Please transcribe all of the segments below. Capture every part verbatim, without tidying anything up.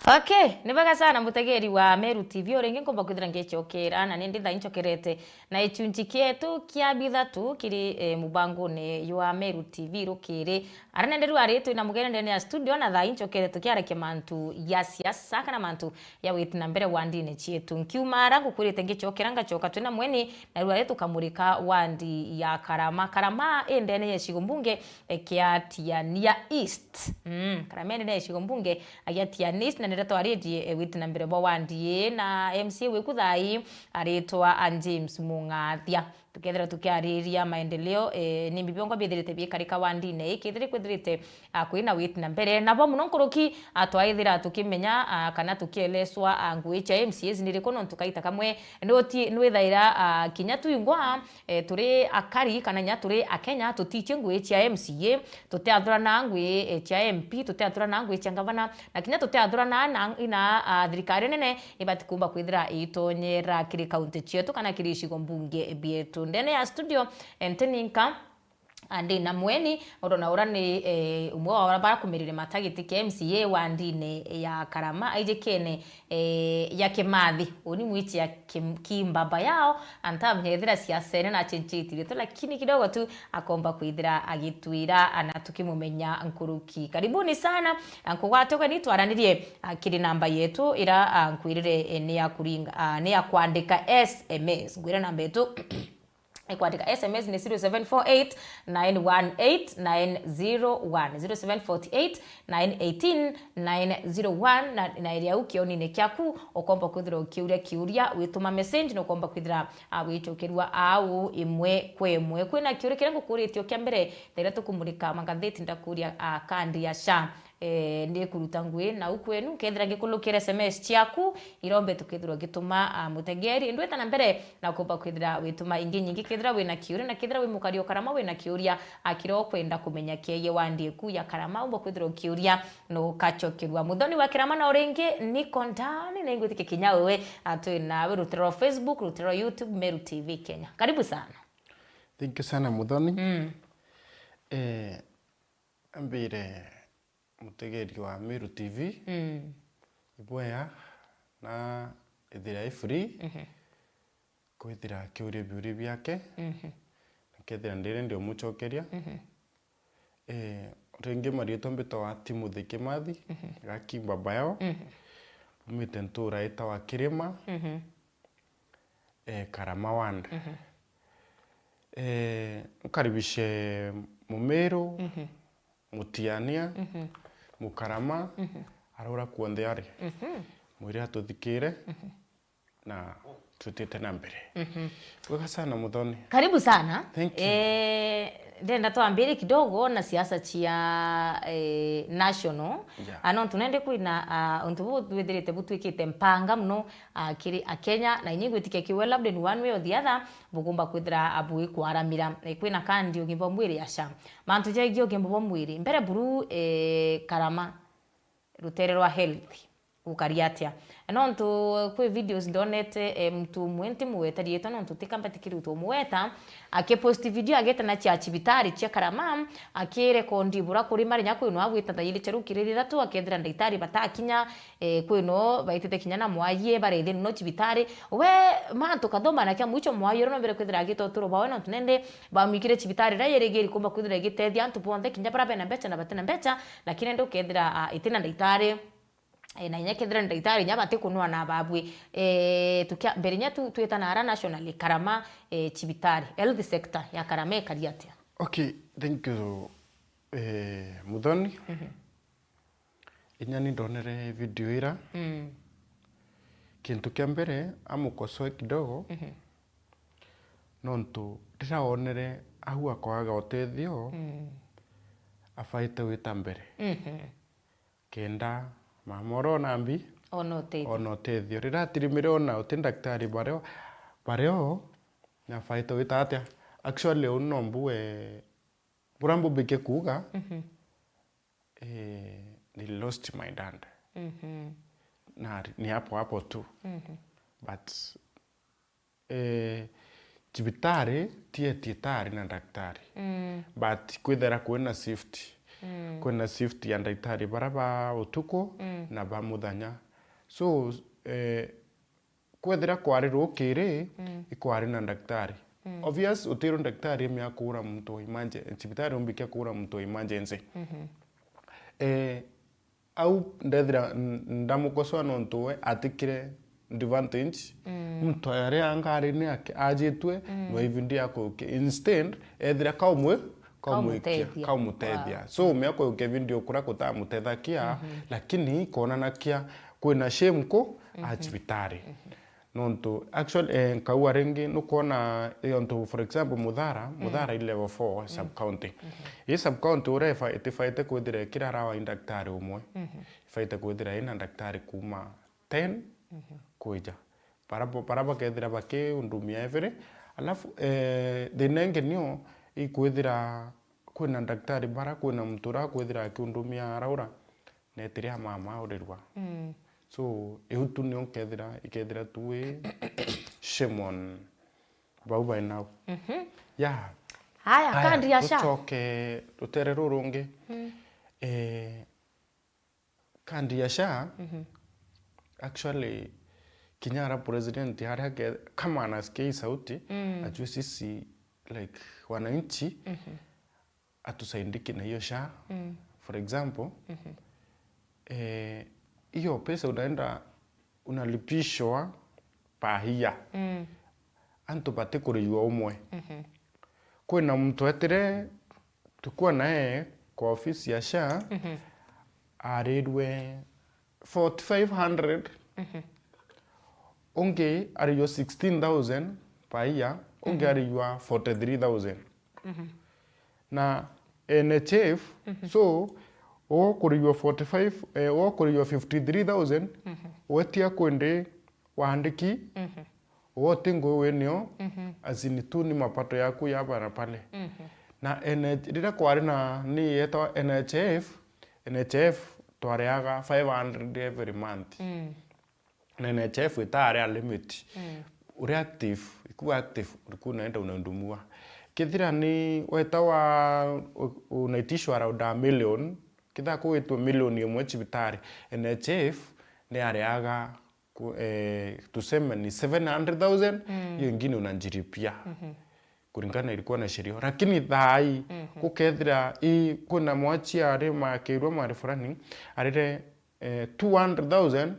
Okay, ni bwega sana mutegeri wa Meru T V, o ringi nkomba kwithira ngicokera, na nindi thaa inchokerete na ichunchi kietu kia bithatu kiri, eh, mubangone jwa Meru T V rukiri. Ara nenderu ari twina mugeni ndene ya studio, na thaa inchokere tukiarakia mantu ya siasa kana mantu ya witi na mbere wa ndini cietu. Nkiuma ara ngukwirite ngichokera, ngachoka twina mweni, na riu ari tukamurika wandi ya Karama. Karama i ndene ya icigo mbunge, eh, kia Tiania East. Mm, Karama i ndene ya icigo mbunge, agia Tiania East, na nire twaririe, eh, witi na mbere bwa wandi ii, na M C A wiku thaa ii aritwa a James Mung'athia. Tukethira tukiariria maendeleo, eh, ni mbi biongwa bithirite biikarika wandine ii, kethira kwithirite, ah, kwina witi na mbere. Nabo muno nkuruki, ah, twaithira tukimenya, ah, kana tukieleswa, ah, ngui cia M C As ni riku, nontu kaita kamwe nuti-, nwithaira, ah, kinya twingwa, eh, turi akari kana nya turi Akenya, tutiichie ngui cia M C A, tutiathurana ngui, eh, cia M P, tutiathurana ngui cia ngavana, na kinya tutiathurana na, ina, ah, thirikari nene ibati kumba kwithira itonyera kiri kaunti cietu kana kiri icigo mbunge bietu. Ndene ya studio, eh, ntininka, ah, ndi na mweni, uria na uria ni, eh, umwe wa uria barakumirire mata giti kia M C A wa ndini ya Karama, aijikene, eh, ya Kimathi. Uni mwichi ya Kim-, Kimbaba yao, antamenya ethira siasene na chenchiti ritu, lakini kidogo tu akomba kwithira agitwira, ana tukimumenya nkuruki. Karibuni sana, nkugwate ugeni twaranirie, ah, kiri namba yetu ira, ah, nkwirire, eh, ni ya kuringa, ah, ni ya kwandika S M S. Ngwira namba yetu ikwandika S M S ni zero seven four eight nine one eight nine zero one, zero seven four eight nine eighteen nine zero one, na, na iria u kionine kiaku ukomba kwithira ukiuria kiuria, wituma message, na ukomba kwithira, ah, wichokerua au imwe kwa imwe. Kwina kiuria kiria ngukuritie kia mbere, na iria tukumurika magatheti, ndakuria, ah, kandi ya SHA. Eh, ndikuruta ngui nau kwenu, nkethira ngikulukira S M S ciaku, irombe tukethirwa ngituma, ah, mutegeri. Ndwita na mbere na kumba kwithira wituma ingi nyingi, kethira wina kiuria, na kethira wi mukari o Karama wina kiuria, ah, kiria ukwenda kumenya kiegie wandi eku ya Karama, umba kwithirwa ukiuria na ukachokerua. Muthoni wa Kirama na uringi, niko ndani na ingwitikia kinya wewe, ah, twi nawe rutero rwa Facebook, rutero rwa YouTube, Meru T V Kenya. Karibu sana. Thank you sana, Muthoni. Mm. Eh, ambire mutegeri wa Meru T V, Mm. ibwea na ithira i free, Mhm. kwithira akiuria biuria biake, Mhm. na kethira ndiri ndi umuchokeria. Mhm. Eh, ringi mariitwa mbitagwa Timothy Kimathi, Mhm. ga Kimbaba yao, Mhm. umite ntura itawa Kirima, Mhm. eh, Karama Ward. Mhm. Eh, nkaribishe Mumiru, Mhm. Mutiania, Mhm. Mukarama, Mhm. arura kuonthe ari. Mhm. Mwire atuthikire, Mhm. na tutite na mbere. Mhm. Bwega sana, Muthoni. Karibu sana. Thank you. Eh, ndenda twambire kidogo na siasa cia, eh, national. Yeah. Ah, nontu nende kwina, ah, untu bu bwithirite butwikite mpanga muno, ah, kiri Akenya, na inya ingwitikia kiuwe labda in one way or the other, bugumba kwithira, ah, bwikwaramira. Eh, kwina kandi ugimba bwa mwiri ya SHA. Mantu jegie ugimba bwa mwiri. Mbere buru, eh, Karama, rutere rwa health gukari atia? Nontu kwi videos ndonete, eh, muntu umwe ntimuweta riitwa nontu tikamba tikirutwa umweta, akipost video agite na cia cibitari cia Karama, akirekondi bura kuri mari nya kwinwa agwita thaa iri cia rukiri rithatu, akethira ndagitari batakinya, eh, kwinwa baitite kinya na mwaie barethini no cibitari. We mantu kathoma na kia mwicho mwaie uru nombere kwithira agita uturo bwawe nontu nende bamwikire cibitari iria yirigiri kumba kwithira igitethia antu bonthe kinya bara bena mbecha na batina mbecha, lakini nende ukethira, ah, itina ndagitari. Eh, na inya kethira ni ndagitari, inya batikunwa na babwi. Eh, tukia-, mbere inya tu-, twitana ara nationally, Karama, eh, cibitari, health sector ya Karama ikari atia? Okay, thank you, eh, Muthoni. Mhm. Inya ni ndonere video ira. Mm. Kintu kia mbere, amukosoe kidogo, Mhm. nontu riria wonere au akwaga utethio, Mm. abaite wita mbere. Mhm. Kenda mama urona mbi, Ona utethio. Ona utethio. Riria atirimire ona uti ndagitari bario, bario, nabaite wita atia? Actually, uu no mbue, bura mbubike kuuga, Mhm. eh, they lost my dad. Mhm. Na ni hapo hapo tu. Mhm. But eh, cibitari ti eti itari na ndagitari. Mm. But kwithira kwina safety. Mm. Kwina shift ya ndagitari bara ba utuku Mm. na ba muthenya. So, eh, kwethira kwari rukiri, Mm. ikwari na ndagitari. Mm. Obvious, utirwe ndagitari amea kuura muntu wa emergency, cibitari umbikia kuura muntu wa emergency. Mhm. Eh, au ndethira n-, ndamukosoa nontu we atikire advantage. Mm. Muntu aria ngari ni ake-, ajitwe, Mm. no ivindi ya kukia. Instead, ethira kaumwe-, kaumwikia, Kaumutethia. kaumutethia. Wow. So, mea kukia video kura kutamutethakia, Mhm. lakini konanakia kwina shame ku Mhm. a cibitari. Mhm. Nontu, actually, eh, nkaua ringi, nukwona, eh, ontu, for example, Muthara, Mm. Muthara i level four Mhm. sub county. Mhm. I sub county uria ifa-, itifaite kwithira ikira rawa i ndagitari umwe. Mhm. Ifaite kwithira ina ndagitari kuma ten Mhm. kwija. Bara bo-, bara bakethira bakiundumia every. Alafu, eh, thina ingi nio ikwithira kwina ndagitari bara, kwina muntu ura kwithira akiundumia araura. Netire amama urirwa. Mm. So, iu tu nio nkethira, ikethira tu i shame on bau bai nau. Mhm. Yeah. Haya, Haya, kandi ya SHA. Tucoke rutere rurungi. Mm. Eh, kandi ya SHA, Mhm. actually, kinya ara president aria ke-, kama anasikia hii sauti, Mm. ajue sisi, like, wananchi, Mhm. atusaidiki na hiyo SHA. Mm. For example, Mhm. eh, hiyo pesa unaenda unalipishwa per year. Mm. Antu batikuriwa umwe. Mhm. Kwina muntu etire, tukua naye kwa ofisi ya SHA, Mhm. arirwe forty-five hundred, Mhm. ungi ariwa sixteen thousand per year, ungi Mhm. ariwa forty-three thousand. Mhm. Na N H F, Mhm. so, ugukuriwa forty-five, eh, ugukuriwa fifty-three thousand, Mhm. wetia kwendi waandiki, Mhm. uti ngui winio, Mhm. as in tu ni mapato yaku ya bara pale. Mhm. Na N H, riria kwari na ni yetwa N H F, N H F twareaga five hundred every month. Mm. Na N H F itaari a limit. Mm. Uri active, iku active, uriku unaenda unahudumiwa. Kethira ni weta wa u-, unaitishwa around a million, kethira kugitwe million imwe cibitari, N H F ni areaga ku-, eh, tuseme ni seven hundred thousand, Mm. hiyo ingine unajilipia. Mhm. Kulingana ilikuwa na sheria. Lakini thaa hii, Mhm. gukethira i, kwina mwachi ari makirwa mari fulani, arire, eh, two hundred thousand,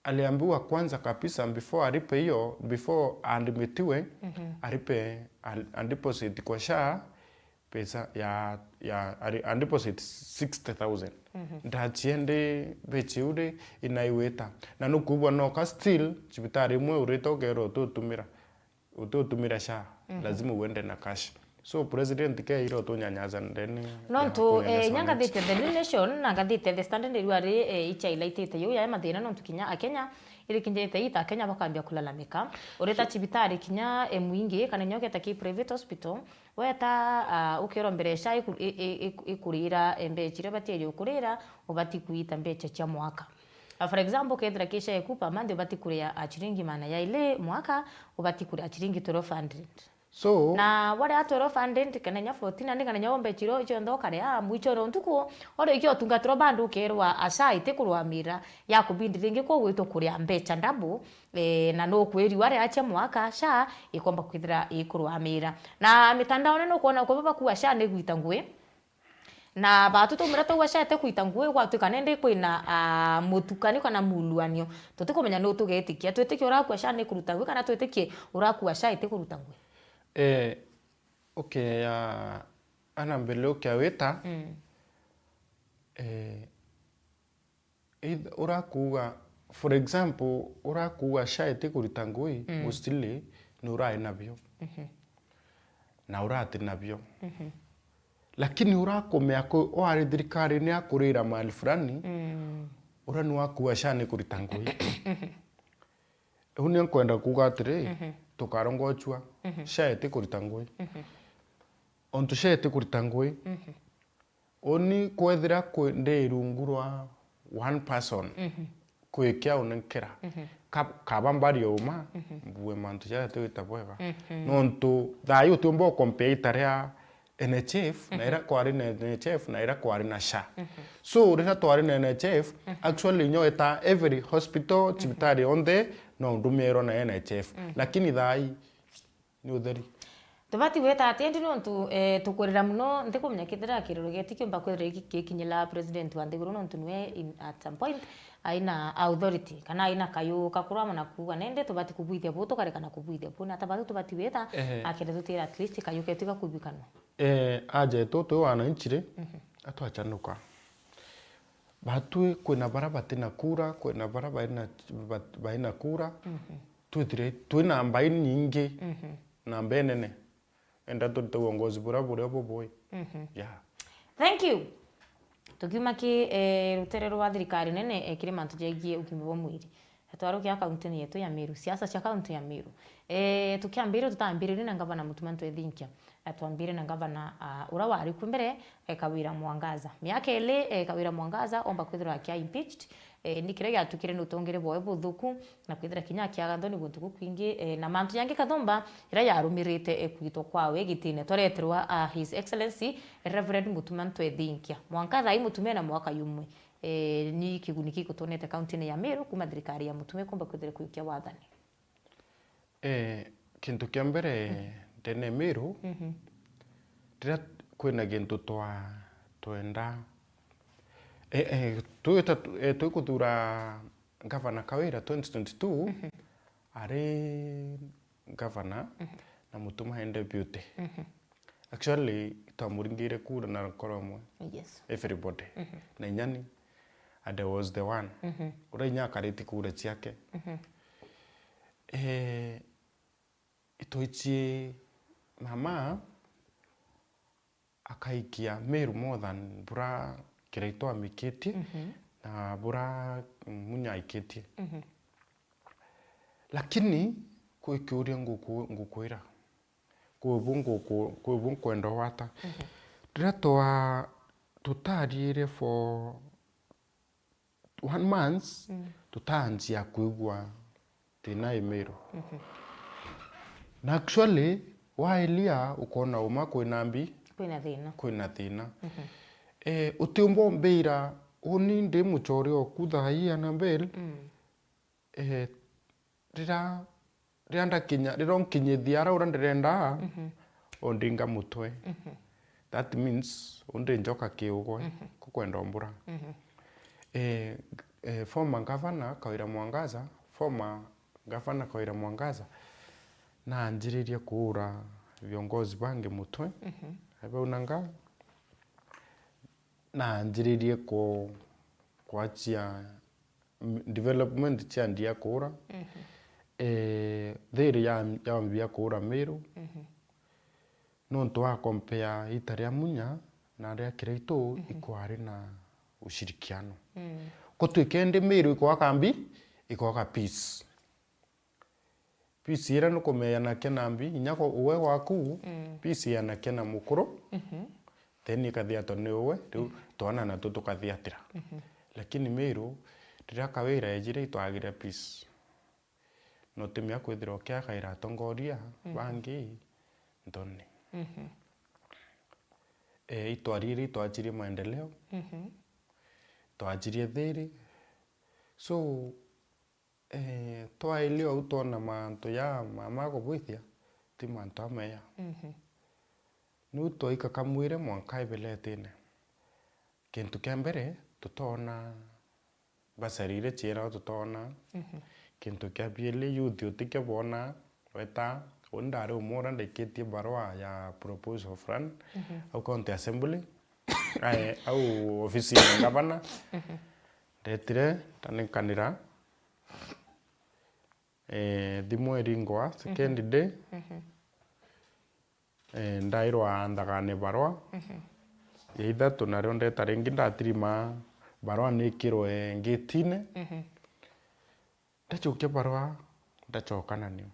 aliambiwa kwanza kabisa before alipe hiyo, before aadmitiwe, Mhm. alipe, al-, adeposit kwa SHA pesa ya, ya, ali-, adeposit sixty thousand. Mhm. Ndachiende beche uri inaiwita. Na nukuubwa noka still, cibitari imwe urite ukerwa ututumira. Ututumira SHA, Mhm. lazima uende na cash. So, president ke ira utunyanyaza ndene ya Nontu, kunyanyaza eh, inya wananchi. Ngathiti ya The New Nation na ngathiti ya The Standard nirua ri, eh, icha ilaitite yu ya mathina nontu kinya Akenya irikinjite ita Akenya bakambia kulalamika. Ureta So cibitari kinya, eh, mwingi, kana inya ugeta ki private hospital, weta, ah, ukirwa mbere SHA iku-, i-, i-, iku-, ikurira, eh, mbecha iria ubatieri ukurira, ubati kuita mbecha cia mwaka. Ah, for example, kethira ki SHA eku per month ubati kuria, ah, chiringi magana jairi mwaka, ubati kuria chiringi twelve hundred. So na waria twelve hundred, kana inya fourteen hundred, kana inya ombe chiro cionthe ukaria, mwichone ntuku, ori ikio utungatirwa bado ukerwa SHA itikurwamira, ya kubindi ringi kogwitwa kuria mbecha double, eh, na nukwiriwa aria ache mwaka SHA ikomba kwithira ikurwamira. Na mitandaone nukwona kwa baba kuwa SHA ni gwita ngui, Na baatu twaumira twauga SHA ite kuita ngui, gwatuika nindi kwina, ah, mutukanio kana muluanio. Tutikumenya nuu tugetikia. Twitikie urakua SHA ni kuruta ngui, kana twitikie urakua SHA iti kuruta ngui? Eh, okay, ya, ana mbele ukia wita, Mm. eh, Eith-, urakuuga, for example, urakuuga SHA iti kurita ngui, Mm. mostly ni urai nabio. Mhm. Na urati nabio. Mhm. Lakini urakumea ku-, wari thirikari ni akurira mali fulani, Mm. ura ni wakuuga SHA ni kurita ngui. Mhm. Riu ni nkwenda kuuga atiri, Mhm. tukarongochua, Mhm. SHA iti kurita ngui. Mhm. Ontu SHA iti kurita ngui, Mhm. Uni kwethira kwi, ndi rungu rwa one person, Mhm. kwikia unenkera. Mhm. Ka-, kaba mbari uma, Mhm. mbue mantu jaria twita bwega. Mhm. Nontu thaa ii utiumba ukompea ita ria N H F, na ira kwari na N H F, na ira kwari na SHA. So, rira twari na N H F, actually, nyo eta every hospital, cibitari yonthe, no ndumirwa na N H F. Lakini thaa ii, ni utheri. Tubati gwita ati indi nontu, eh, tukurira muno, ntikumenya kethira kiriro gietu kiumba kwithira giki-, gikinyira president wa nthiguru nontu niwe in, at some point aina authority, kana aina kayu kakurama na kuuga, na indi tubati kubwithia bu, tukareka na kubwithia bu, na ta bathu tubati gwita, ehe, akenda tutira at least kayu ketu gakwibukanwa. Eh, aja etu twi wananchi ri, atwachanuka. Batwi kwina bara batina kura, kwina bara baina, bat-, baina kura, twithire twina mbai nyingi, na mbai nene. Enda turite uongozi buria buria bubui. Yeah. Thank you. Tukiuma ki, eh, rutere rwa thirikari nene, eh, kiri mantu jegie ugima bwa mwiri. Twarukia kaunti-ini yetu ya Meru, siasa cia kaunti ya Meru. Eh, tukiambiriria, tutambiririe na ngavana Mutuma M'Ethingia. Na twambire na ngavana, ah, ura wari ku mbere, eh, Kawira Mwangaza. Miaka ili, eh, Kawira Mwangaza omba kwithirwa akia impeached, eh, ni kiria giatukire ni utongere bwawe buthuku, na kwithira kinya akiaga nthoni guntu gukwingi, eh, na mantu jangi kathumba, iria yarumirite, eh, kwitwa kwawe gitine. Twareterwa, ah, His Excellency Reverend Mutuma M'Ethingia. Mwanka thaa ii Mutuma ena mwaka yumwe. Eh, ni kiguni kikutonete kaunti-ini ya Meru kuma thirikari ya Mutuma ikumba kwithira kuikia wathani? Eh, kintu kia mbere, ndene Meru, riria kwina gintu twa, twenda, eh, eh, twita, eh, twikuthura Gavana Kawira twenty twenty-two, ari gavana na Mutuma e deputy. Actually, twamuringire kura na nkoro imwe. Yes. Everybody. Na inyani, and I was the one. Uria inya akariti kura ciake. Eh, itwichie mama akaikia Meru more than bura Kiraitu amikitie na bura Munya aikitie. Lakini kwi kiuria nguku-, ngukwira, kwi bu nguku-, kwi bu nkwenda ugwata. Riria twa-, tutariire for one month, tutaanjia kwigua thina i Meru. Na actually, waelia ukona uma kwina mbi, kwina thina, kwina thina. Eh, utiumba umbira, uni ndi muchore oku thaa ii Annabel, eh, rira, rira ndakinya, rira unkinyithia ara uria ndirenda, undinga mutwe. That means, undi njoka kiugwe, kukwenda umbura. Eh, eh, former governor Kawira Mwangaza, former governor Kawira Mwangaza, naanjiririe kuura viongozi bangi mutwe. Abau nanga, naanjiririe ku-, kwachia m-, development cia ndia kuura. Eh, thiri ya, yambia kuura Meru. Nontu wa compare ita ria Munya na ria Kiraitu, ikwari na ushirikiano. Kutwika indi Meru ikwaga mbi, ikwaga peace. Peace iria nukumeana kia na mbi, inya kwa uwe waku, peace iana kia na mukuru, then ikathia to ni uwe, riu twana na tu tukathiatira. Lakini Meru, riria Kawira ejire, itwagire peace. No timia kwithira ukiakaira atongoria bangi nthoni. Eh, itwarire, itwachirie maendeleo, twachirie thiri. So, eh, twaili ou twona mantu ja ma, ma kubwithia, ti mantu ameya. Niu twaikakamwire mwanka ibiletine. Kintu kia mbere, tutoona bursary iria ciera tutoona. Kintu kia bieli, youth utikio boona, weta, uni ndari umwe uria ndaikitie barua ya proposal fulani, au county assembly, ae, au ofisi ya gavana, ndetire, ndanikanira, eh, thimu iringwa, second day, eh, ndairwa ndagane barua. Ya ithatu nario ndeta ringi, ndatirima barua nikirwe ngitine. Ndachokia barua, ndachoka nanio.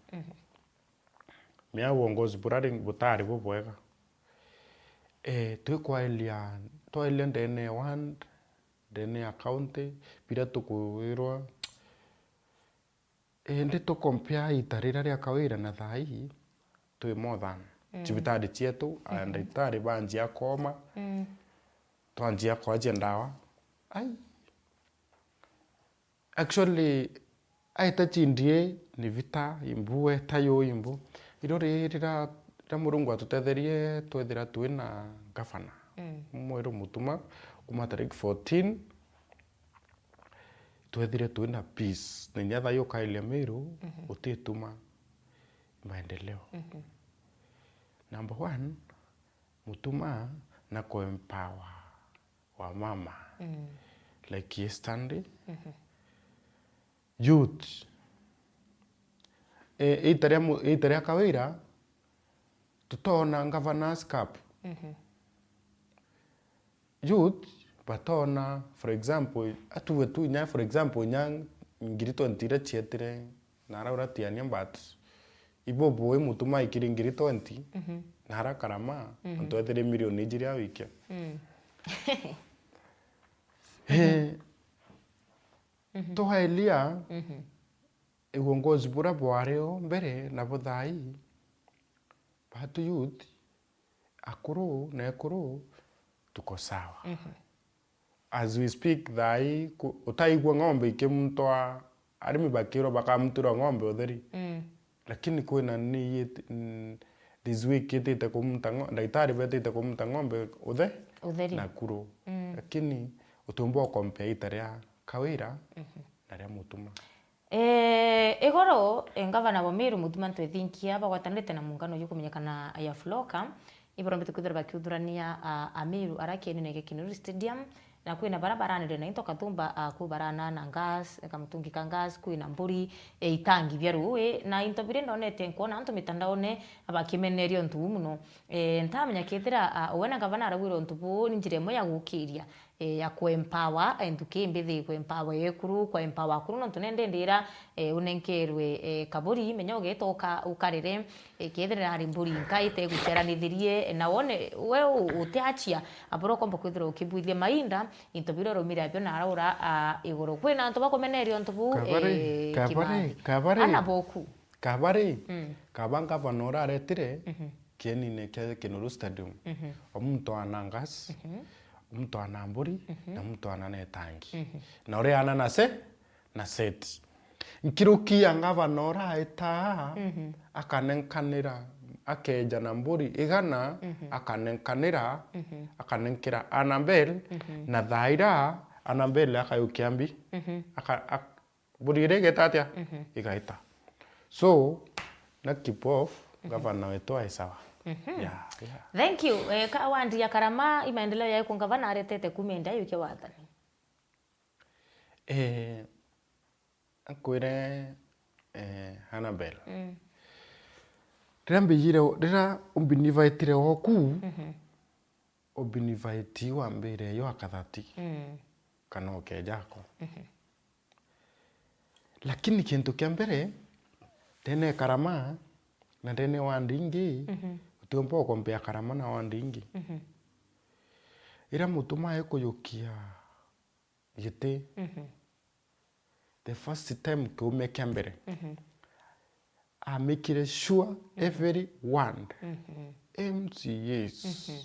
Mea uongozi bura ring-, butari bubwega. Eh, twikwailia, twailia ndene ya ward, ndene ya county, biria tukwirwa, indi tu compare ita riria ria Kawira na thaa ii, twi more than. Mm. Cibitari cietu, a, ndagitari banjia koma, mm, twanjia kwajia ndawa. Ai. Actually, aita cindie ni vita imbu, eta yo imbu. Iro ri-, rira, rira Murungu atutetherie, twethira twina ngavana. Mm. Mweru Mutuma, kuma tariki fourteen, twethire twina peace. Na inya thayu ukairia Meru, mhm, utituma maendeleo. Mhm. Number one, Mutuma na kuempower wamama. Mm. Like yesterday, mhm, youth, e, ita ria mu-, ita ria Kawira, tutona Governor's Cup. Mhm. Youth batona, for example, atuwe tu inya, for example, inya ngiri twenty iria cietire, na arauratiania, but ibobo i Mutuma ikiri ngiri twenty, mhm, na ara Karama, mhm, antu ethire milioni ijiri awikia. Mm. He, mhm, twaelia, mhm, uongozi buria bwari o mbere na buthai, batu youth, akuru na ekuru, tuko sawa. Mhm. As we speak, thaai, ku-, utaigua ng'ombe ikimuntwa, arimi bakirwa bakamuntira ng'ombe utheri. Mm. Lakini kwina ni yet-, n-, this week itite kumunta ng'o-, ndagitari betite kumunta ng'ombe uthe-, utheri, Nakuru. Mm. Lakini utiumba ukompea ita ria Kawira, mhm, na ria Mutuma. Eeh, igoro, eh, ngavana wa Meru Mutuma M'Ethingia bagwatanirite na muungano jukumenyekana ya Floka, ibarombete kwithirwa bakiuthurania, ah, Ameru ara kienine gia Kinuru Stadium, na kwina bara baranire na into kathumba, ah, kuu barana na gas, kamutungi ka gas, kwina mburi, eh, itangi bia ruui, na into biria ndonete nkwona antu mitandaone bakimeneria untu buu muno. Eh, ntamenya kethira, ah, we na ngavana arauire untu buu ni njira imwe ya gukiria, eh, ya kuempower, eh, nthuki imbithi kuempower ekuru, kuempower akuru, nontu nende ndira, eh, unenkerwe, eh, kaburi, menya ugeta uka-, ukarire, eh, kethira ari mburi nka iteguciaranithirie, eh, na wone, we u-, utiachia, abura ukomba kwithirwa ukibwithia mainda, into biria urumire abio na araura, ah, iguru. Kwina antu bakumeneria untu buu, kabari, eh, kabari, Kimathi. Kabari. Ana boku. Kabari, mm, kaba ngavana uraretire, mhm, kienine kia Kinuru Stadium. Mhm. Omuntu ana ngas, mhm, omuntu ana mburi, mhm, na omuntu ana netangi. Mhm. Na uriana na se-, na set. Nkiruki ya ngavana uraetaa, mhm, akanenkanira, akeja na mburi igana, mhm, akanenkanira, mhm, akanenkira Annabel, mhm, na thaira Annabel akayukia mbi, mhm, aka-, ak-, mburi iria igeta atia? Mhm. Igaita. So, na keep off, mhm, gavana wetu ae sawa. Mhm. Yeah, yeah. Thank you. Eh, ka-, wandi ya Karama, i maendeleo yaiku ngavana aretete kumia indi ayukia wathani? Eh, akwire, eh, Annabel. Mm. Riria mbijire, riria umbinivaitire oku, mhm, ubinivaitii wambire yo akathati, mm, kana ukeja ako. Mhm. Lakini kintu kia mbere, ndene Karama, na ndene wandi ingi, mhm, utiumba ukompea Karama na wandi ingi. Mhm. Ira Mutuma ekuyukia giti, mhm, the first time kiumia kia mbere, mhm, amikire sure, mhm, everyone, mhm, M C As, mhm,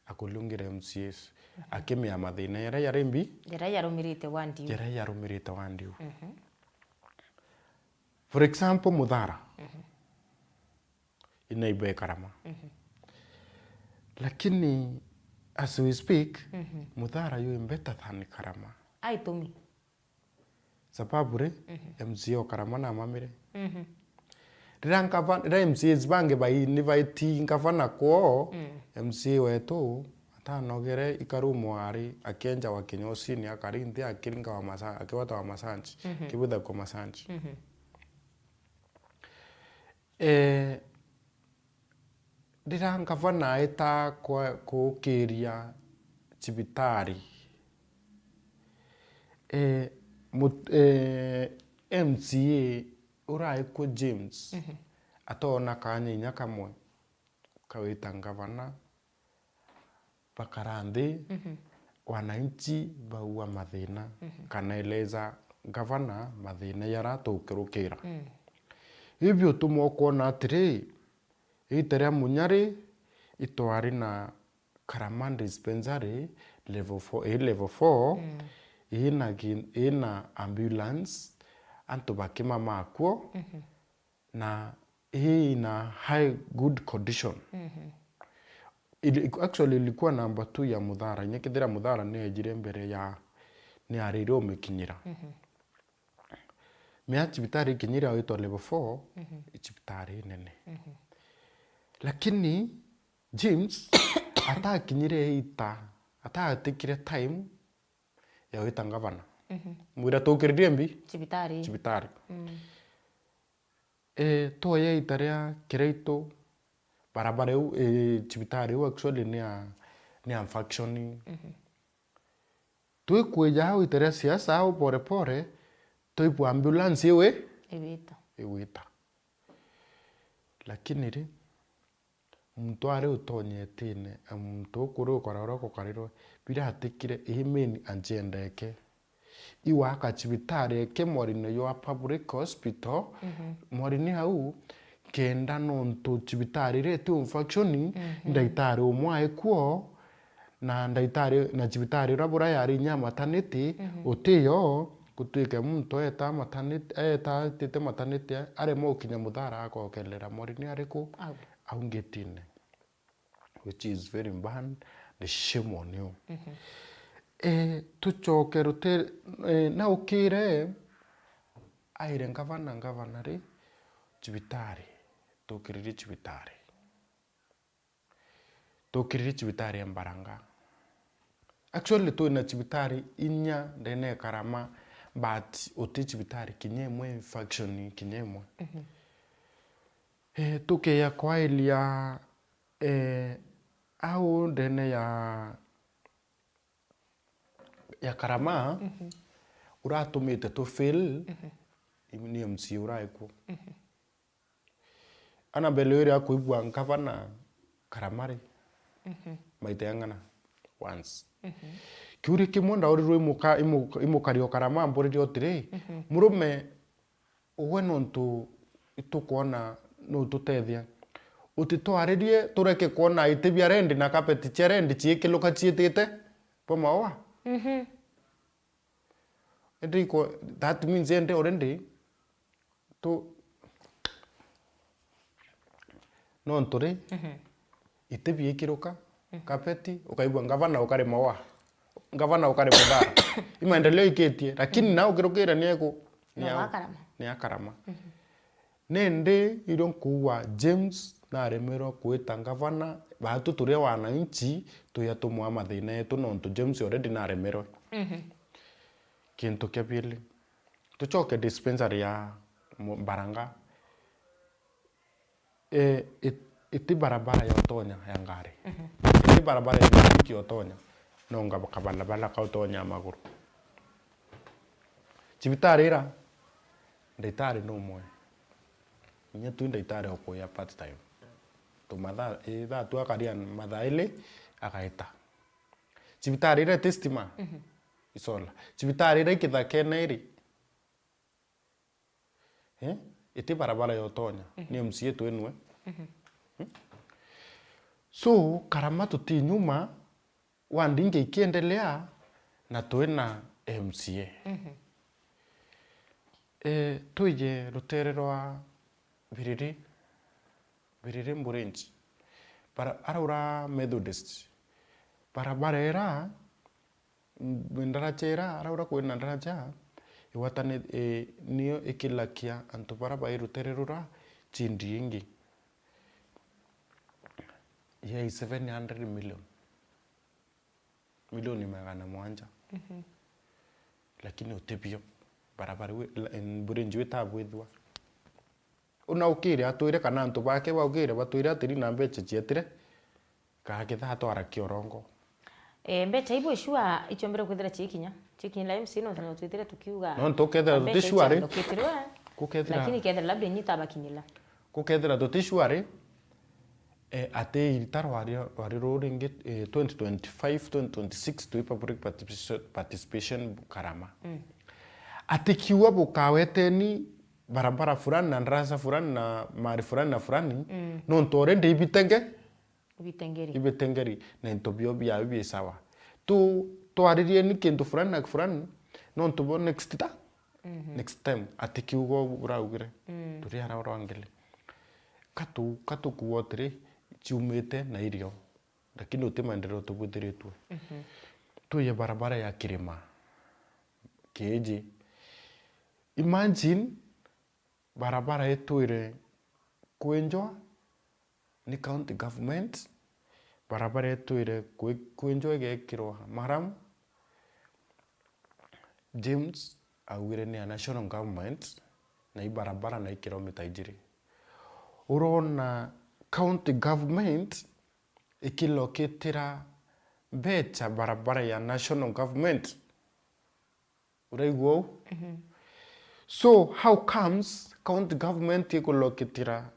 akuriungira M C As, mhm, akimea mathina jaria jari mbi, jaria jarumirite wandi iu, jaria jarumirite wandi iu. Mhm. For example, Muthara. Mhm. Inaiba e Karama. Mhm. Lakini as we speak, mhm, Muthara yu better than Karama. Aitumi. Sababu ri, mhm, M C A o Karama namamire. Mhm. Riria ngava-, riria M C As bangi bai-, ni baiti ngavana kwoo, mm, M C A wetu atanogere ikarumwa ari akienja wa kinyosini akari nthi akiringa wa masa-, akigwata wa masanji, mhm, kibutha kwa masanji. Mhm. Eh, riria ngavana aita kwa-, kuukiria cibitari, eh, mut-, eh, M C A urai kuo James, mhm, atoona kaanya inya kamwe kawita ngavana, bakara nthi, mhm, wananchi baua mathina, mhm, kana eleza ngavana mathina jaria tukirukira. Mm. Ibi utuma ukwona atiri, Iita ria munya ri, itwari na Karama Dispensary level four, ii level four, ii na ki-, ii na ambulance, antu bakimama akuo, na ii na high good condition. Ili-, actually ilikuwa number two ya Muthara, inya kethira Muthara ni ejire mbere ya, ni arire umikinyira. Mea cibitari ikinyire witwa level four, i cibitari inene. Lakini James atakinyire ita, atatikire time ya gwita ngavana. Mwira tukiririe mbi? Cibitari. Cibitari. E, twoya ita ria Kiraitu, barabara iu, e, cibitari iu actually ni ya, ni ya faction. Twikwija au ita ria siasa au pore pore, twaigua ambulance iwi? Iwita. Iwita. Lakini ri, muntu ari utonye itine, e, muntu ukuri ukora uria gukarirwe, biratikire, ii main agenda eke. Iwaka cibitari eke mwarine jwa public hospital, mwarine au, kenda nontu cibitari iria iti unfaction, ndaitari umwe aikuo, na ndaitari, na cibitari uria buria yari inya maternity, utiyo, gutwike muntu eta maternity, eta atite maternity, aremwa gukinya Muthara agokerera mwarine ariku? Au. Au ngetine. Which is very bad, the shame on you. Eh, tucoke rute-, eh, na ukire, aire ngavana, ngavana ri, cibitari, tukiririe cibitari. Tukiririe cibitari ya Mbaranga. Actually, twina cibitari inya ndene ya Karama, but uti cibitari kinya imwe, faction kinya imwe. Eh, tukeya kwa area, eh, au ndene ya, ya Karama, uratumite tu fail, ni M C A uraikuo. Ana mbere iria akuigua ngavana Karama ri, maita yang'ana once. Kiuria kimwe ndaurirwe imuka-, imuka-, imukari o Karama, mburirie utiri, murume, ugwe nontu itukwona nututethia, utitwaririe tureke kwona iti bia rendi na kapeti cia rendi ciikiluka ciitite bo maua? Indi iko, that means indi already tu, nontu ri, iti biikiruka, kapeti, ukaigua ngavana ukari maua, ngavana ukari Muthara. I maendeleo ikitie, lakini na ukirukira ni eku-, ni No au, wa Karama. Ni a Karama. Nindi irio nkuuga James naremerwe kwita ngavana, baatu turi wananchi, tuya tumwa mathina yetu nontu James already naremerwe. Kintu kia biiri, tucoke dispensary ya Mu-, Mbaranga. Eh, it-, iti barabara ya utonya ya ngari. Iti barabara ya pikipiki ya utonya. No nga kabalabala ka utonya maguru. Cibitari ira, ndaitari no umwe. Inya tu ndaitari o kuya part time. Tumathaa, ithaa tu akaria mathaa ili, agaita. Cibitari ira iti stima, isola. Cibitari ira ikithakene iri, eh, iti barabara ya utonya, ni M C A twinwe. Hmm? So, Karama tuti nyuma, ward ingi ikiendelea, na twina M C A. Eh, twije rutere rwa Biriri, Biriri Mburinji. Bara-, araura Methodist. Barabara ira, mm, ndaraja ira, araura kwina ndaraja, igwatani-, eh, niyo ikilakia antu bara bai rutere rura cindi ingi. Yai seven hundred million. Milioni magana mwanja. Lakini utibio. Barabara iu, la-, mburi nju itabwithua. Una ukire atwire kana antu bake baukire batwire atiri na mbeca cietire, kaa kithaa twara kiorongo. Eh, mbeca ibu icua iciombere kwithira ciikinya. Ciikinyira M C A no, no twithire tukiuga. Nontu ukethira mbeca tuti sure ri, iciandukitwe, gukethira lakini kethira labda inyita bakinyila. Gukethira tuti sure ri, eh, ati irita rwari, rwari ruu ringi, eh, twenty twenty-five, twenty twenty-six twi public participation, participation Karama. Mm. Ati kiuga bukaweteni barabara fulani na ndarasa fulani na mali fulani na fulani, mm, nontu already ibitenge-, ibitengeri, ibitengeri, na into bio biayo bi sawa. Tu-, twaririeni kintu fulani na fulani, nontu bo next ta-, mhm, next time, ati kiugo uraugire, mm, turi ara urangele. Katu-, katukuwa atiri, ciumite na irio, lakini uti maendeleo tubwithiritwe. Mhm. Tuye barabara ya kirima. Kiiji. Imagine barabara itwire kwinjwa ni county government, barabara itwire kwi-, kwinjwa igekirwa maramu. James augire ni ya national government, na i barabara na i kilomita ijiri. Urona county government ikilokitira mbecha barabara ya national government. Uraigua uu? Mhm. So, how comes county government ikulokitira,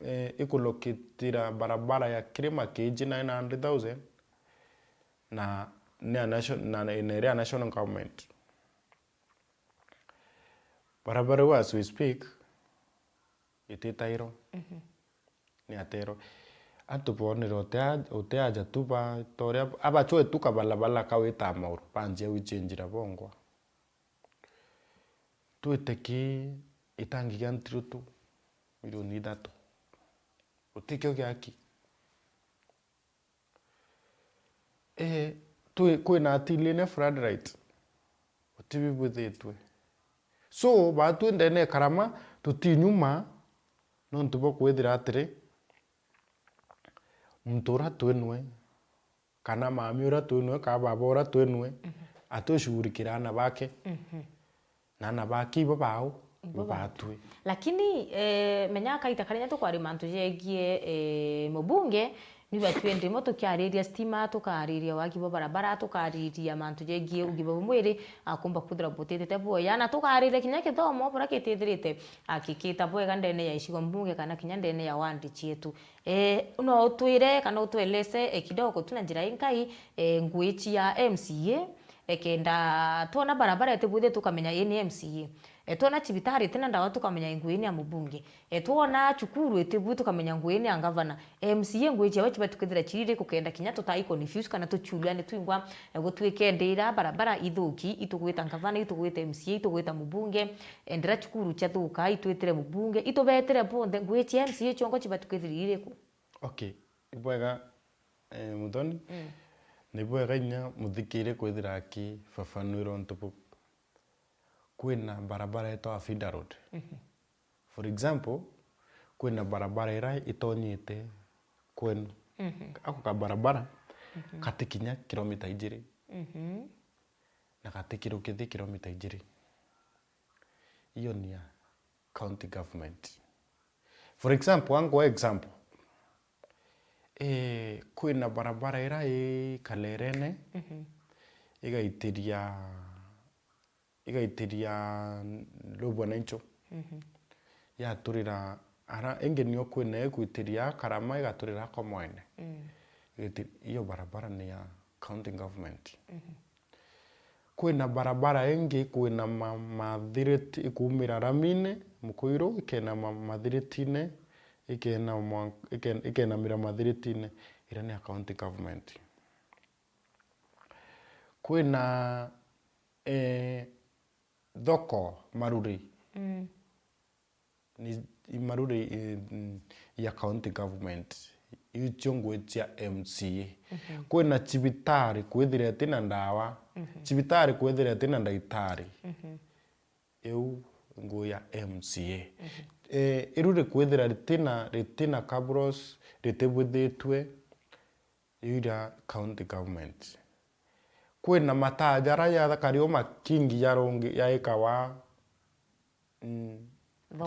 eh, ikulokitira barabara ya Kirima Kiiji nine hundred thousand na, ni ya nation-, na, na iri ya national government? Barabara iu, as we speak, ititairwa. Mhm. Ni atero. Antu bonire uti a-, uti aja tu ba, ta uria abacwe tu kabalabala kawita mauru, banjia gwichinjira bongwa. Twite ki itangi kia ntirutu milioni ithatu. Utikio giaki. Eh, twi-, kwina atili ne floodlight. Utibibwithitwe. So, baatwi ndene ya Karama, tutinyuma, nontu bwa kwithira atiri, muntu uria twinwe, kana mami uria twinwe, kana baba uria twinwe, mhm, atwishughulikira aana bake. Mhm. Na aana bake ibo bao, ibo ibo baatwi. Baatwi. Lakini, eh, menya kaita karia tukwari mantu jegie, eh, mubunge, niba twende mo tukiariria stima, tukaariria waki bwa barabara, tukaariria mantu jegie ugima bwa mwiri, akumba kwithira butitite bwoya, na tukaariria kinya kithomo buria kitithirite akikita bwega ndene ya icigo mbunge kana kinya ndene ya wandi cietu. Eh, no utwire kana utwelese, eh, kidogo tu na njira inkai, eh, ngui cia M C A, eh, kenda twona barabara itibwithie tukamenya ii ni M C A. Eh, twona cibitari itina ndawa tukamenya ngui ni ya mubunge. Eh, twona cukuru itibwi tukamenya ngui ni ya ngavana. M C A ngui ciawe cibati kwithira ciri iriku kenda kinya tutai confuse kana tuciuria ni twingwa, eh, gutwike ndira barabara ithuki, itugwita ngavana, itugwita M C A, itugwita mubunge, eh, ndira cukuru ciathuka, itwitire mubunge, itubetire bonthe, ngui cia M C A ciongo cibati kwithira iri iriku? Okay, ibwega, eh, Muthoni. Mm. Ni bwega inya muthikiri kwithira akibabanwira untu buu. Kwina barabara itwa feeder road. Mhm. For example, kwina barabara ira itonyite kwenu. Mhm. Ako ka barabara, mhm, kati kinya kilomita ijiri. Mhm. Na kati kirukithi kilomita ijiri. Iyo ni ya county government. For example, angwa example, eh, kwina barabara ira i Kalerene, mhm, igaitiria, igaitiria Lobwa na Incho. Mhm. Yaturira ara, ingi nio kwina ikwitiria Karama igaturira Komoene. Mm. Igiti-, iyo barabara ni ya county government. Mhm. Kwina barabara ingi, kwina ma-, mathiriti ikumira ramine, Mukuiru, ikena ma-, mathiritine, ikena mwa-, iken-, ikenamira mathiritine, iria ni ya county government. Kwina, eh, thoko Maruri. Mm. Ni, i Maruri, i, mm, ya county government, icio ngui cia M C A. Mhm. Kwina cibitari kwithira itina ndawa. Mhm. Cibitari kwithira itina ndagitari. Mhm. Iu ngui ya M C A. Mhm. Eh, iru rikwithira ritina, ritina kabros, ritibwithitwe, iu iria county government. Kwina mataa jaria jathakari o makingi ja rungi, ja ikawa, mm,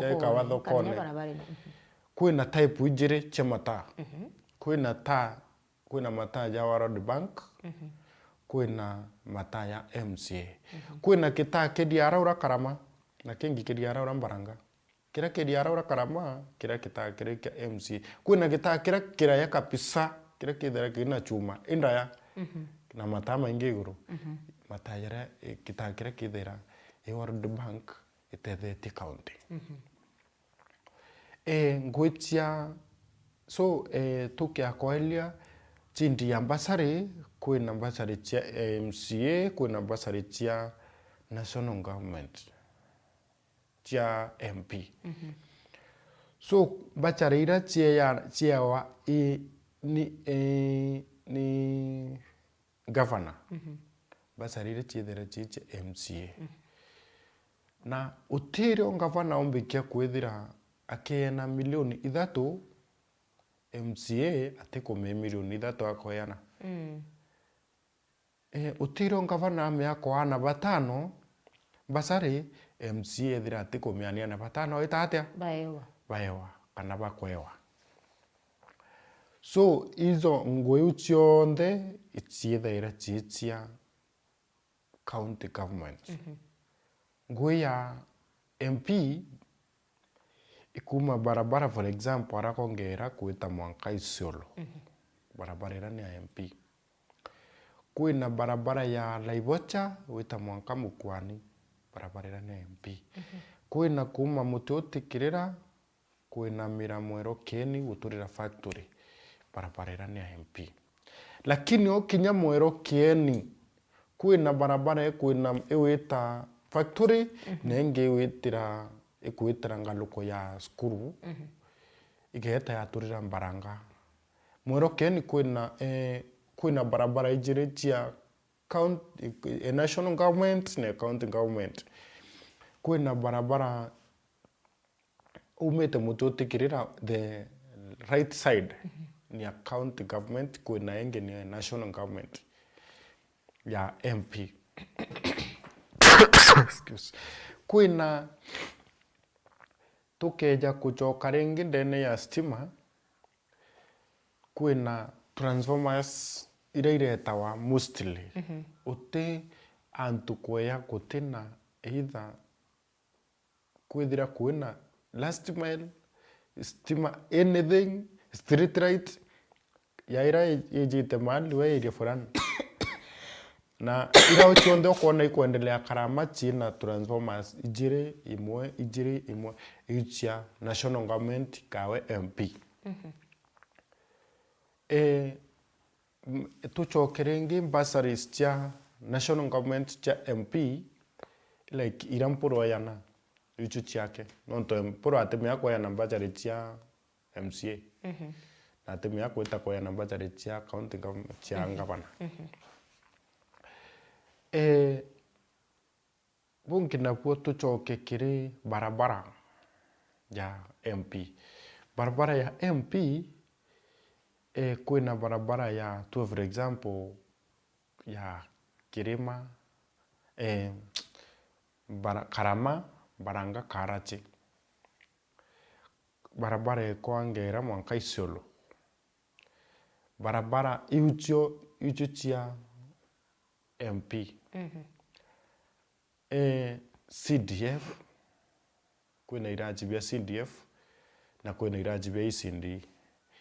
ja ikawa thokone, kana thokone. Barabara-ini. Mhm. Kwina type ijiri cia mataa. Mhm. Kwina taa, kwina mataa ja World Bank, mhm, kwina mataa ya M C A. Mhm. Kwina kitaa kiriaraura Karama, na kingi kiriaraura Mbaranga. Kiria kiriaraura Karama, kiria kitaa kiri kia M C A. Kwina kitaa kiria kiraya kabisa, kiria kithira kiri na chuma indaya, mhm, na mataa maingi iguru. Mhm. Mataa jaria, eh, kitaa kiria kithira i World Bank, itethetie county. Mhm. Eh, ngwitia, so, eh, tukia kwaria chindi ya bursary, kwina bursary cia M C A, kwina bursary cia national government, cia M P. Mhm. So, bursary iria ciea-, ciewa i, ni, eh, ni governor, mhm, bursary iria ciethira cii cia M C A. Mhm. Na utirio ngavana umbikia kwithira akiena milioni ithatu, M C A atikumia milioni ithatu akoeana. Mm. Eh, utirio ngavana amea koana batano, bursary, M C A ethira atikumiania na batano, ita atia? Baewa. Baewa, kana bakwewa. So, izo ngui iu cionthe iciethaira cii cia county government. Mhm. Ngui ya M P ikuma barabara, for example, ara kongera kwita mwanka Isiolo. Mhm. Barabara ira ni ya M P. Kwina barabara ya Laibocha wita mwanka Mukwani, barabara ira ni ya M P. Mhm. Kwina kuma Muti Utikirira kwinamira Mwero Kieni guturira factory, barabara ira ni ya M P. Lakini ukinya Mwero Kieni, kwina barabara ikwina-, iwita factory, mhm, na ingi iwitira, ikwitira ngaruko ya cukuru, mhm, igeeta yaturira Mbaranga. Mwero Kieni kwina, eh, kwina barabara ijiri cia count-, eh, national government na county government. Kwina barabara umite Muti Utikirira, the right side, mhm, ni ya county government, kwina ingi ni ya national government ya M P. Excuse. Kwina, tukeja kucoka ringi ndene ya stima, kwina transformers iria iretawa mostly. Mhm. Uti antu kweya gutina either kwithira kwina last mile, stima, anything, street light, ya ira i-, ijite mahali we area fulani. Na ira cionthe ukona ikwendelea Karama ciina transformers ijiri, imwe, ijiri, imwe, iu cia national government kawe M P. Mhm. Eh, M-, tucoke ringi bursaries cia national government cia M P, like, ira Mpuru ayana, icio ciake. Nontu Mpuru atimea kweana bursary cia M C A. Mhm. Na atimea kwita kweana bursary cia county government, cia, mhm, ngavana. Mhm. Eh, Bungi nabuo tucoke kiri barabara ya M P. Barabara ya M P, eh, kwina barabara ya, tuwe for example, ya Kirima, eh, Bara-, Karama, Baranga, Karachi. Barabara ikwangera mwanka Isiolo. Barabara iu cio, iu cio cia M P. Mhm. Eh, C D F, kwina iraji bia C D F, na kwina iraji bia E C D.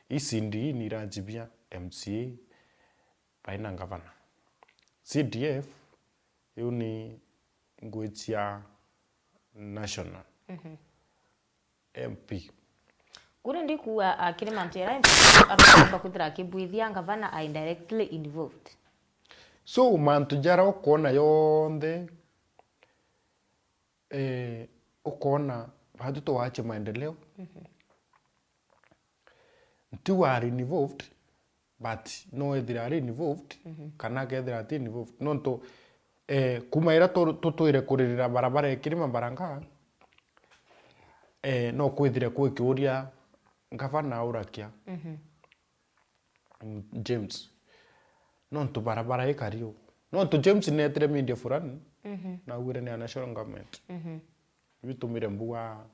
E C D ni iraji bia M C A, baina ngavana. C D F, iu ni ngui cia national. Mhm. M P. Kuri ndikuga, ah, kiri mantu jaria M P arumba kwithira akibwithia ngavana a indirectly involved. So, mantu jaria ukwona yonthe, eh, ukwona batu twache maendeleo. Mhm. Ntiwa are involved, but no ethira ari involved, mhm, kana akethira ati involved. Nontu, eh, kuma ira tu-, tutwire kuririra barabara ya Kirima Baranga, eh, no kwithire kwi kiuria ngavana aurakia, mhm, mm, James. Nontu barabara ikari u. Nontu James neetire media fulani, mhm, naugire ni ya national government. Mhm. Bitumire mbuga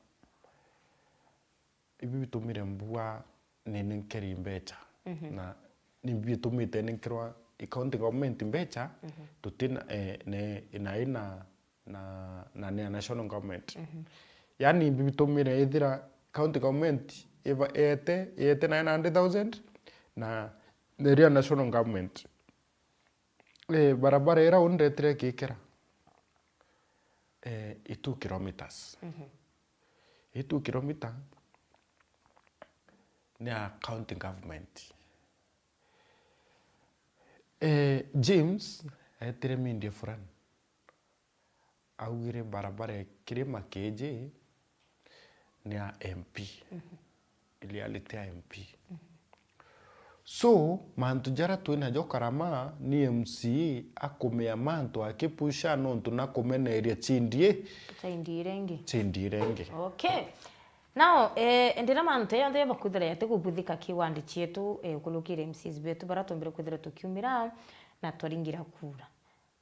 Ibi bitumire mbuga ni ninkeri mbecha. Mhm. Na ni bitumite ninkerwa i county government mbecha, mhm, tutina, eh, ne, na ina, na, na ni a national government. Mhm. Yani ibi bitumire ithira county government iba, ete, ete nine hundred thousand na, na iria national government. Eh, barabara ira undetire ikikira. Eh, i two kilometers. Mhm. I two kilometer ni ya county government. Eh, James aetire media fulani, augire barabara ya Kirima K J ni ya M P. Mhm. Reality ya M P. Mhm. So, mantu jaria twinajo Karama ni M C A akumea mantu akipusha nontu nakumeneria chindie. Chindie iria ingi. Chindie iria ingi. Okay. Now, eh, ndiria mantu jonthe bakwithira yati kubuthika ki wandi cietu, eh, ukulukire M Cs betu baria tumbire kwithira tukiumira na twaringira kura.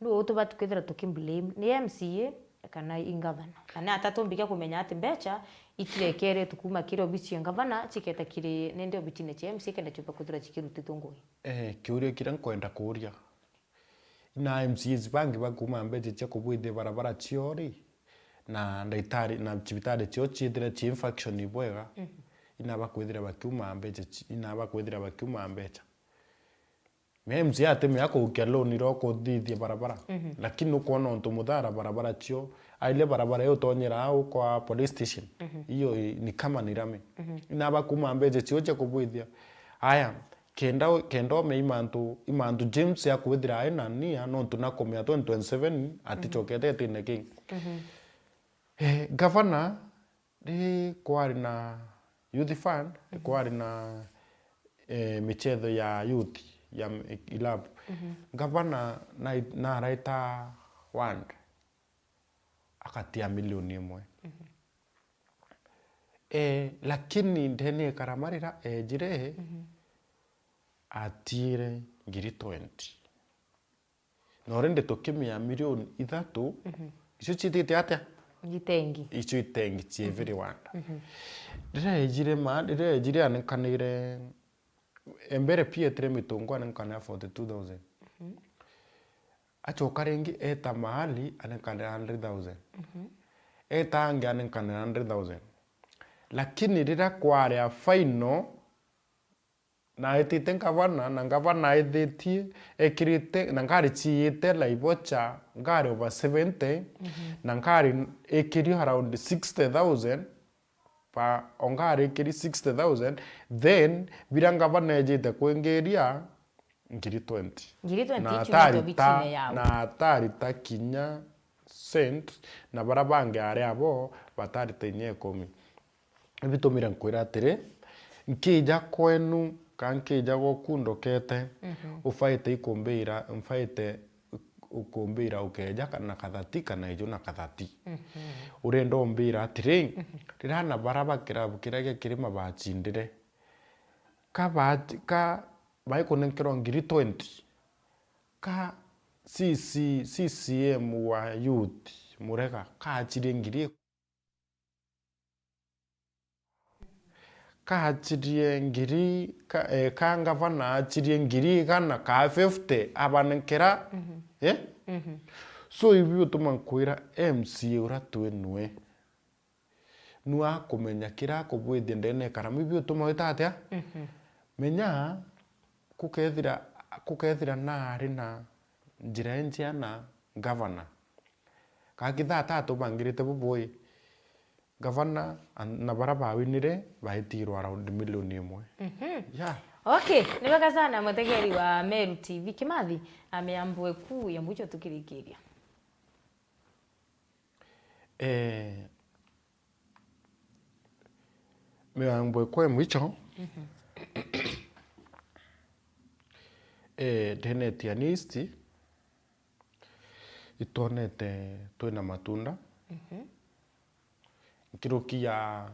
Nu utubati kwithira tukiblame ni M C A kana i ngavana? Na ni ata tumbikia kumenya ati mbecha itirekeretwe kuma kiri obici ya ngavana ciketa kiri nende obicine cia M C A kenda ciumba kwithira cikirutitwe ngugi? Eh, kiuria kiria nkwenda kuuria, ina M C As bangi bakuma mbecha cia kubwithia barabara ciao ri, na ndaitari, na cibitari ciao ciithira ci function ibwega, mhm, ina bakwithira bakiuma mbecha ci-, ina bakwithira bakiuma mbecha. Me M C A atimea kuukia loan iro kuthithia barabara. Mhm. Lakini ukwona untu muthara barabara cio, aile barabara iyo utonyera au kwa police station. Mhm. Iyo i-, ni kama ni rami. Mhm. Ina bakuma mbecha cio cia kubwithia. Aya, kenda, kenda ume imantu, imantu James akwithira ai na nia, nontu nakumea twenty twenty-seven aticokete, mhm, gitine kingi. Mhm. Eh, gavana, ri kwari na youth fund, ri, mhm, kwari na, eh, michetho ya youth, ya m-, ilabu. Mhm. Gavana na, naraita ward, akatia milioni imwe. Mhm. Eh, lakini ndene ya Karama rira ejire, mhm, atiire ngiri twenty. Na already tukimia milioni ithatu, mhm, icio ciitite atia? Itengi. Icio itengi cia, mhm, every ward. Mhm. Riria ejire ma, riria ejire anenkanire, mbere pia etire mitungu anenkanira forty-two thousand. Mhm. Acoka ringi eta mahali anenkanira hundred thousand. Mhm. Eta angi anenkanira hundred thousand. Lakini riria kwari a final, na etite ngavana, na ngavana ethitie, ekirite, na ngari ciiyite Laibocha, ngari over seventy, mhm, na ngari ikiri around sixty thousand, pa, o ngari ikiri sixty thousand, then, bira ngavana ejite kwingiria ngiri twenty. Ngiri twenty na ichumite atarita, obicine yao. Na atarita kinya cent, na bara bangi ari abo batarita inya ikumi. Ibitumire nkwira atiri, nkija kwenu, ka nkija gwoku ndokete, mhm, ufaite ikumbira, mfaite ukumbira ukeja kana kathati, kana iju na kathati. Mhm. Urenda umbira atiri, mhm, rirana bara ba kirabu kiria gia Kirima bachindire, ka bati-, ka baikunenkerwa ngiri twenty, ka C C, C C M wa youth Murega, kachirie ngiri Kaachirie ngiri, ka, eh, ka ngavana aachirie ngiri igana, kaa fifty, abanenkera, mhm, eh? Mhm. So, ibi utuma nkwira M C A uria twi nwe. Nwe akumenya kiria akubwithia ndene ya Karama, ibi utuma wita atia? Mhm. Menya, kukethira, kukethira naari na njira injea na ngavana, ka kithaa ta atubangirite bubui, ngavana an-, na bara bawinire baitirwa around milioni imwe. Mhm. Yeah. Okay, ni bwega sana mutegeri wa Meru T V. Kimathi, a miambo eku ya mwicho tukirikiria. Eh, miambo eku ya mwicho, mhm, eh, ndene Tiani East, itwonete twina matunda. Mhm. Nkiruki ya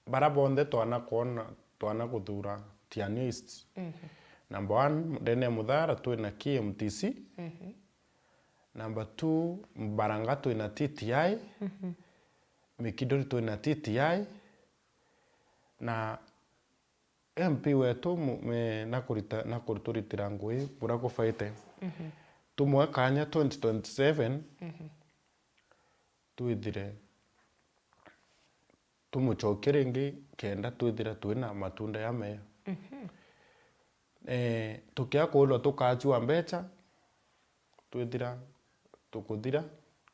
bara bonthe twana kwona, twana kuthura Tiani East. Mhm. Number one, ndene ya Muthara twina K M T C. Mhm. Number two, Mbaranga twina T T I. Mhm. Mikinduri twina T T I. Na M P wetu mu-, me-, nakurita-, nakurituritira ngui buria kubaite. Mhm. Tumwe kanya twenty twenty-seven, mhm, twithire tumucokie ringi kenda twithira twina matunda jamea. Mhm. Eh, tukia kwirwa tukachua mbecha, twithira tukuthira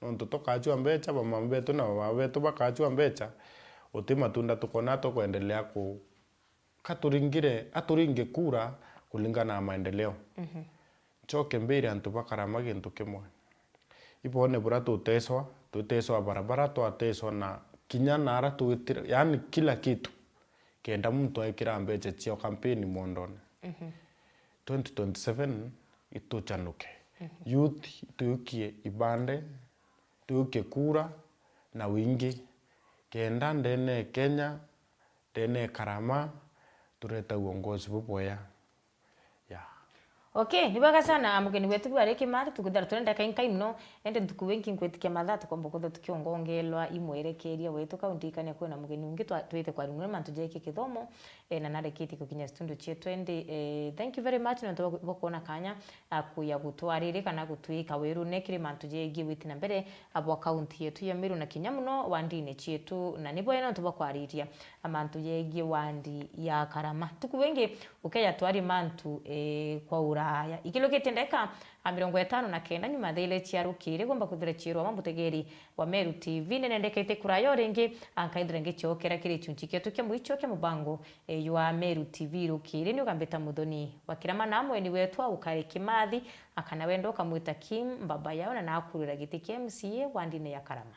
Nontu tukachua mbecha, bamama betu na baba betu bakachua mbecha, uti matunda tukona tukwendelea ku-, katuringire, aturinge kura kulingana na maendeleo. Mhm. Nchoke mbire antu ba Karama gintu kimwe. Ibone bura tuteswa, tuteswa barabara, twateswa na kinya nara twitire, yani kila kitu. Kenda muntu ekira mbecha cio kampeni mwondone. Mhm. Twenty twenty-seven ituchanuke. Mhm. Youth, tuikie ibande, tuikie kura na wingi. Kenda ndene Kenya, ndene Karama, tureta uongozi bubwea. Yeah. Okay, ni bwega sana, mugeni wetu bwari Kimathi, tukuthira turenda kai nkai muno, ende ntuku wingi nkwitikia mathaa tukomba kwithirwa tukiungongelwa imwerekeria wetu kaunti ikania kwina mugeni ungi twa-, twite kwarung'ura mantu jegie kithomo, eh, na nareketie kukinya studio cietu indi, eh, thank you very much nontu bwa, bwa kuona kanya, ah, kuya gutwariri kana gutwika wirune kiri mantu jegie witi na mbere, ah, bwa kaunti yetu ya Meru na kinya muno wandine cietu, na ni bwega nontu bwa kwariria mantu jegie wandi ya Karama. Tuku wingi ukeya twari mantu, eh, kwa uraya. Ikilukitie ndeka a mirongo itano na kenda nyuma thaa ile cia rukiri, gomba kwithira ciirwa wa mutegeri wa Meru T V, ninendekete kuraya o ringi, a nkaithira ngicokera kiri gichunchi kietu kia mwicho kia mubango, eh, jwa Meru T V rukiri. Ni ugambita Muthoni wa Kirama na mweni wetu a ukari Kimathi, akana wenda ukamwita Kim, mbaba yao, na nakurira giti kia M C A wa ndini ya Karama.